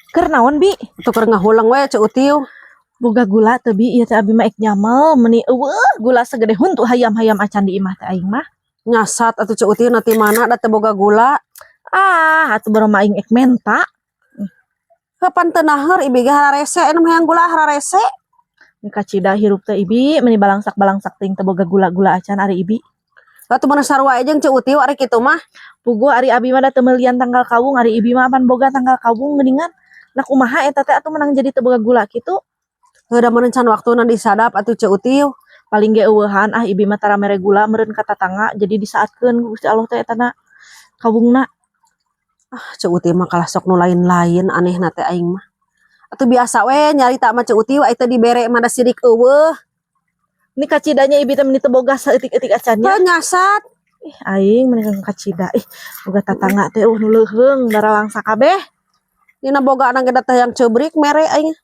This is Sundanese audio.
Keur naon, Bi? Atuh keur ngahuleng we, Ceu Utiu. Boga gula teu, Bi? Ieu teh abi mah ek nyamel, meuni euweuh gula segede huntu hayam-hayam acan di imah teh aing mah. Nyasat atuh, Ceu Utiu, nanti mana da teu boga gula. Ah, atuh baru mah aing ek menta. Kapan teu naher, ibi ge hararese anu hayang gula hararese. Ini kacida hirup teh, Ibi, meuni balangsak-balangsak teuing teu boga gula-gula acan ari Ibi. Atuh mana sarua jeung Ceu Utiu ari kitu mah. Puguh ari abi mah da teu meulian tanggal kawung, ari Ibi mah apan boga tanggal kawung geuningan. Nah, kumaha eta teh atuh menang jadi teu boga gula kitu? Heuh, da meureun can waktuna disadap atuh, Ceu Utiu. Paling ge euweuhan ah, Ibi mah tara mere gula meureun ka tatangga, jadi disaatkeun ku Gusti Allah teh etana kawungna. Ah, Ceu Utiu mah kalah sok nu lain-lain, anehna teh aing mah. Atuh biasa we nyarita mah, Ceu Utiu, ai teu dibere mah da sirik euweuh. Ini kacidanya Ibi teh meuni teu boga saeutik-eutik acan nya. Heuh, nyasat. Ih, aing meuni kacida. Ih, boga tatangga teh nu leuheung daralangsa kabeh. Dina boga ge da teh yang ceubrik mere aing.